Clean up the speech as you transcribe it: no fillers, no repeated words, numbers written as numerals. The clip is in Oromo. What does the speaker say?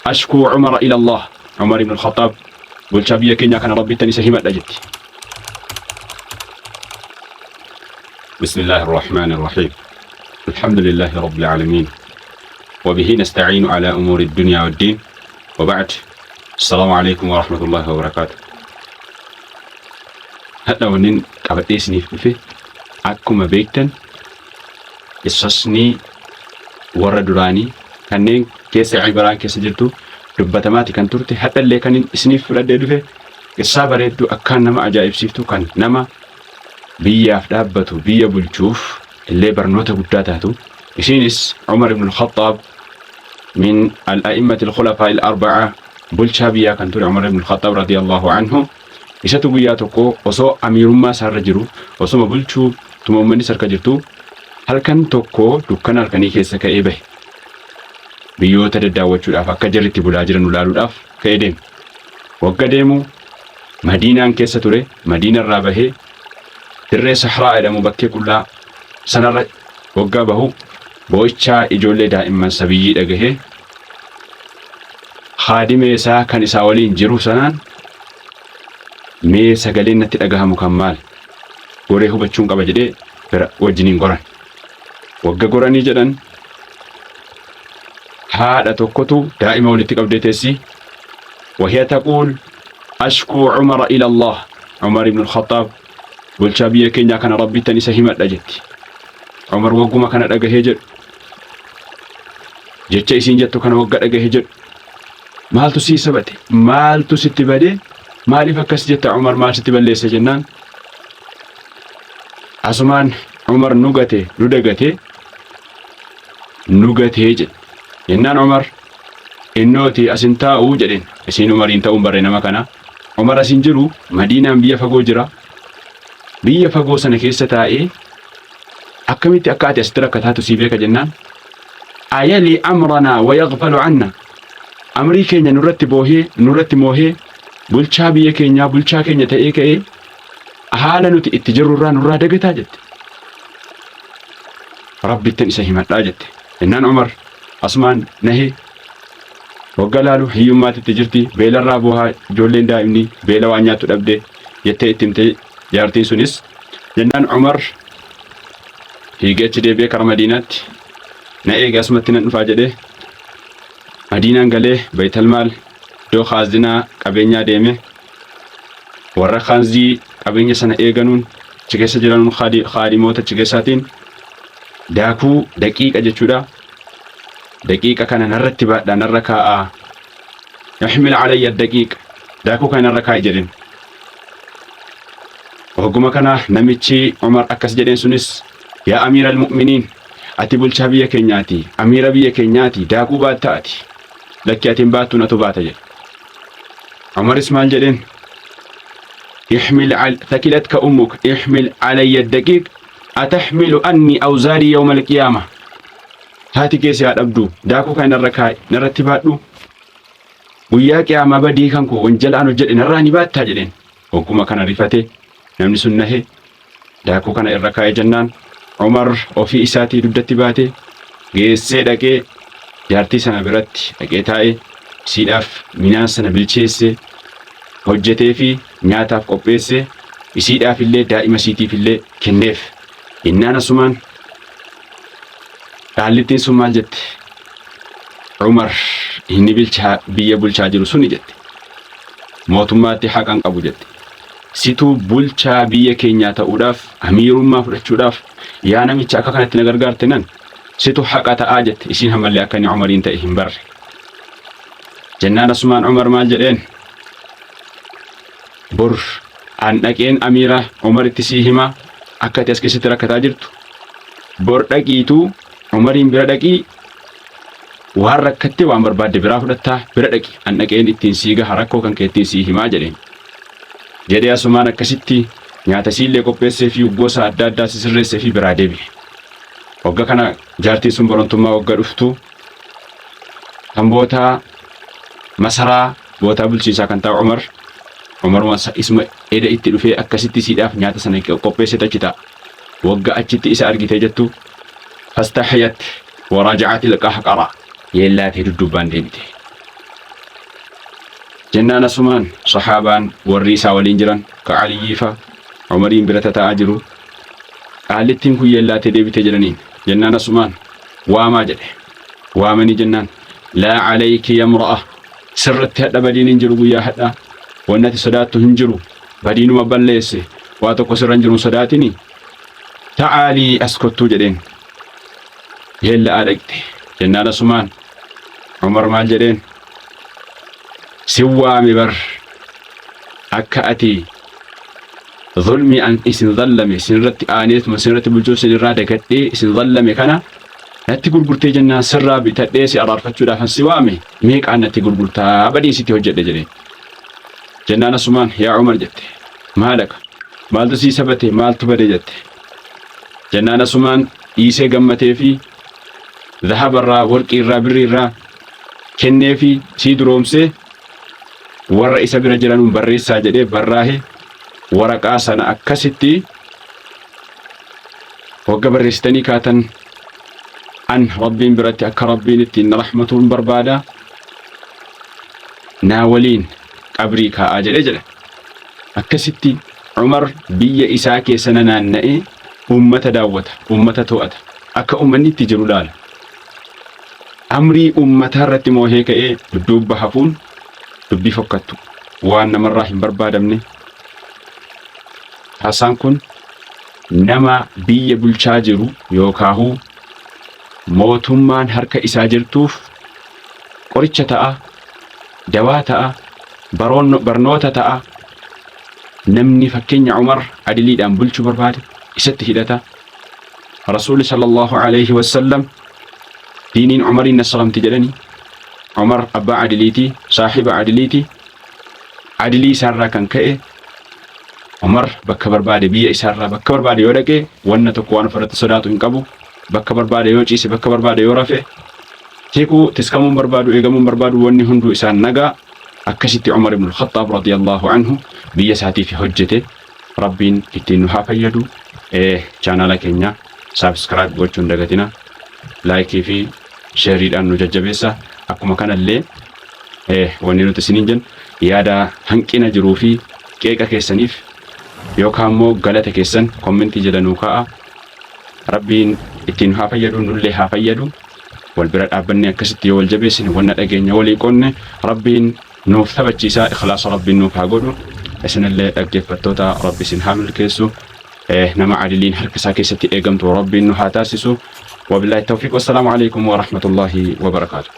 Ashkuu Umara ila Allah. Umar ibn al-Khattaab bulchaa biyya keenyaa kana Rabbittan isa himadha jetti. بسم الله الرحمن الرحيم الحمد لله رب العالمين وبه نستعين على أمور الدنيا والدين وبعد السلام عليكم ورحمة الله وبركاته. Hadha wannin qabadhee isiniif dhufe akkuma beektan qissasni warra duraanii kanneen keessa cibaraan keessa jirtu dubbatamaati kan turte. Hadhallee kan isiniif fudhadhee dhufe qissaa bareedduu akkaan nama ajaa'ibsiiftu, kan nama biyyaaf dhaabbatu, biyya bulchuuf illee barnoota guddaa taatu. Isiinis Umar ibn al-Khattaab, min al-a'immati al-khulafaa al-arba'a, bulchaa biyyaa kan ture Umar ibn al-Khattaab radiyallahu anhu, isatu guyyaa tokko osoo amiirummaa isaarra jiru, osoma bulchuu tuma uummanni harka jirtu, halkan tokko dukkana halkanii keessa ka'ee bahe. Biyyoota daddaawwachuudhaaf, akka jarri itti bulaa jiran ilaaluudhaaf ka'ee deeme. Wagga deemu Madiinaan keessa ture. Madiinarraa bahee dirree Sahraa jedhamu, bakkee qullaa sanarra waggaa bahu, boo'ichaa ijoollee daa'imman sabiyyii dhagahee, haadimee isaa kan isaa waliin jiru sanaan, "Mee sagaleen natti dhagahamu kan maal? Goree hubachuun qaba," jedhee bira wajjiniin goran. Wagga goranii jedhan, haadha tokkotu daa'ima walitti qabdee teessi. وهي تقول أشكو عمر إلى الله. Umar ibn al-Khattaab bulchaa biyya keenyaa kana Rabbittan isa himadha jetti. Umar wagguma kana dhagahee jedhu, jecha isiin jettu kana wagga dhagahee jedhu, "Maaltu sii sabate? Maaltu sitti bade? Maaliif akkas jetta? Umar maal sitti balleesse?" jennaan, asumaan, "Umar nu gate, nu dagate, nu gatee," jedhe. Jennaan Umar innooti asin taa'uu jedheen. Isiin Umariin ta'uun barre nama kana. Umar asin jiru, Madiinaan biyya fagoo jira. Biyya fagoo sana keessa taa'ee akkamitti akka ati asitti rakkataatu sii beeka? Jennaan, أيلي أمرنا ويغفل عنا. Amrii keenya nurratti boohee, nurratti moohee, bulchaa biyya keenyaa, bulchaa keenya ta'ee ka'ee haala nuti itti jirrurraa nurraa dagataa jette. Rabbittin isa himadhaa jette. Jennaan Umar asumaan nahee. Wagga laalu hiyyummaatti jirti, beelarraa boohaa, ijoolleen daa'imni beela waan nyaattu dhabde jettee itti himte jaartiin sunis. Jennaan Umar fiigee achi deebi'ee kara Madiinaatti, "Na eege, asumatti nan dhufaa," jedhee Madiinaan galee Baytalmaal, iddoo khaazinaa qabeenyaa deeme. Warra khaanzii qabeenya sana eeganuun achi keessa jiranuun, khaadimoota achi keessaatiin, "Daakuu daqiiqa jechuudha. Daqiiqa kana narratti baadhaa, narra kaa'aa. احمل علي الدقيق. Daakuu kana narra kaa'i," jedheen. Hogguma kana namichi Umar akkas jedheen sunis, "يا أمير المؤمنين, ati bulchaa biyya keenyaati, amiira biyya keenyaati, daakuu baatta ati? Lakki, ati hin baattu, natu baata," jedhe. Umaris maal jedheen? احمل ثكلتك أمك، احمل علي الدقيق، أتحمل عني أوزاري يوم القيامة؟ Haati keessa haa dhabdu, daakuu kana narra kaa'i, narratti baadhu. Guyyaa qiyaamaa badii kan koo wanjalaan hojjedhe narraa ni baattaa?" jedheen. Hogguma kana rifate namni sun, nahe. Daakuu kana irra kaa'e jennaan, Umar ofii isaatii dugdatti baate geessee dhaqee jaartii sana biratti dhaqee taa'e. Isiidhaaf midhaan sana bilcheesse, hojjetee fi nyaataaf qopheesse. Isiidhaaf illee, daa'ima isiitiif illee kenneef. Innaan asumaan dhaallittiin sun maal jette? "Umar inni bilchaa biyya bulchaa jiru suni," jette, "mootummaatti haqa hin qabu," jette. "Situu bulchaa biyya keenyaa ta'uudhaaf, amiirummaa fudhachuudhaaf, yaa namicha akka kanatti na gargaarte nan, situ haqa ta'aa," jette. Isiin hamallee akka inni Umariin ta'e hin barre. Jennaan asumaan Umar maal jedheen? "Bor an dhaqeen amiira Umaritti sii himaa akka ati as keessatti rakkataa jirtu. Bor dhaqiituu Umariin bira dhaqii, waan rakkattee waan barbaadde biraa fudhattaa, bira dhaqi. An dhaqeen ittiin sii gaha, rakkoo kan kee ittiin sii himaa," jedheen. Jedhee asumaan akkasitti nyaata siillee qopheessee fi gosa adda addaa sisirreessee fi biraa deebi'e. Wagga kana jaartiin sun borontummaa wagga dhuftu, kan bootaa masaraa bootaa bulchiinsaa kan ta'u Umar, Umaruma isuma eda itti dhufee akkasitti siidhaaf nyaata sana qopheessee achi ta'a. Wagga achitti isa argitee jettu, فاستحيت ورجعت القهقرى, yeellaatee duddubbaan deebite. Jennaan asumaan sahaabaan warri isaa waliin jiran ka Aliyyiifa Umariin bira tataa'aa jiru qaallittiin kun yeellaatee deebite jedhaniin. Jennaan asumaan waamaa jedhe. Waamanii jennaan laa alayki ya mra'a, sirratti hadha badiin hin jiru, guyyaa hadhaa wanni ati sodaattu hin jiru, badiinuma balleesse, waa tokko sirra hin jiru, hin sodaatini, ta'aalii as kottuu jedheen. Yeella'aa dhaqxe. Jennaan asumaan Umar maal jedheen? Sin waame bar akka ati zulmii an isin zallame, isin irratti aaneetuma isin irratti bulchuu isin irraa dagadhee isin zallame kana natti gurgurtee jennaan sirraa bitadhee si araarfachuudhaaf an si waame, meeqaan natti gurgurtaa badii sitti hojjedhe jedheen. Jennaan asumaan yaa Umar jette, maalaqa maaltu sii sabate, maaltu bade jette. Jennaan asumaan dhiisee gammatee fi zahabarraa, warqiirraa, birriirraa kennee fi sii duroomsee warra isa bira jiranuun barreessaa jedhee barraahe. Waraqaa sana akkasitti wagga barreessitanii kaatan, an Rabbiin biratti akka Rabbiin ittiin na rahmatuun barbaada, naa waliin qabrii kaa'aa jedhee jedha. Akkasitti Umar biyya isaa keessa na naanna'ee ummata daawwata, ummata to'ata, akka ummanni itti jiru laala. Amrii ummataa irratti moohee ka'ee dudduubba hafuun dubbii fokkattu, waan namarraa hin barbaadamne. Haasaan kun nama biyya bulchaa jiru yookaahuu mootummaan harka isaa jirtuuf qoricha ta'a, dawaa ta'a, barnoota ta'a. Namni fakkeenya Umar adiliidhaan bulchuu barbaade isatti hidhata. Rasuulli sallallahu alaihi wasallam diiniin Umariin nasramti jedhani. Umar abbaa adiliiti, saahiba adiliiti. Adilii isaarraa kan ka'e Umar bakka barbaade, biyya isaarraa bakka barbaade yoo dhaqe, wanna tokko waan ofirratti sodaatu hin qabu. Bakka barbaade yoo ciise, bakka barbaade yoo rafe, tiikuu tiskamuun barbaadu, eegamuun barbaadu, wanni hunduu isaan nagaa. Akkasitti Umar ibn al-Khattaab radiyallahu anhu biyya isaatiif hojjete. Rabbiin ittiin nu haa fayyadu. Chaanaala keenya subscribe gochuun dagatina. Like fi shareiidhaan nu jajjabeessa. Akkuma kanallee wanni nuti isiniin jennu, yaada hanqina jiruu fi qeeqa keessaniif yookaan immoo galata keessan commentii jala nuu kaa'a. Rabbiin ittiin nu haa fayyadu, nullee haa fayyadu. Wal bira dhaabbannee akkasitti yoo wal jabeessine, wanna dhageenya walii qoonne, Rabbiin nuuf taphachiisa. Ikhlaasa Rabbiin nuuf haa godhu. Isinillee dhaggeeffattoota Rabbi isin haa milkeessu. Nama adiliin harka isaa keessatti eegamtu Rabbiin nu haa taasisu. Wabillahi tawfiiq, wassalaamu alaikum wa rahmatullahi wa barakaatu.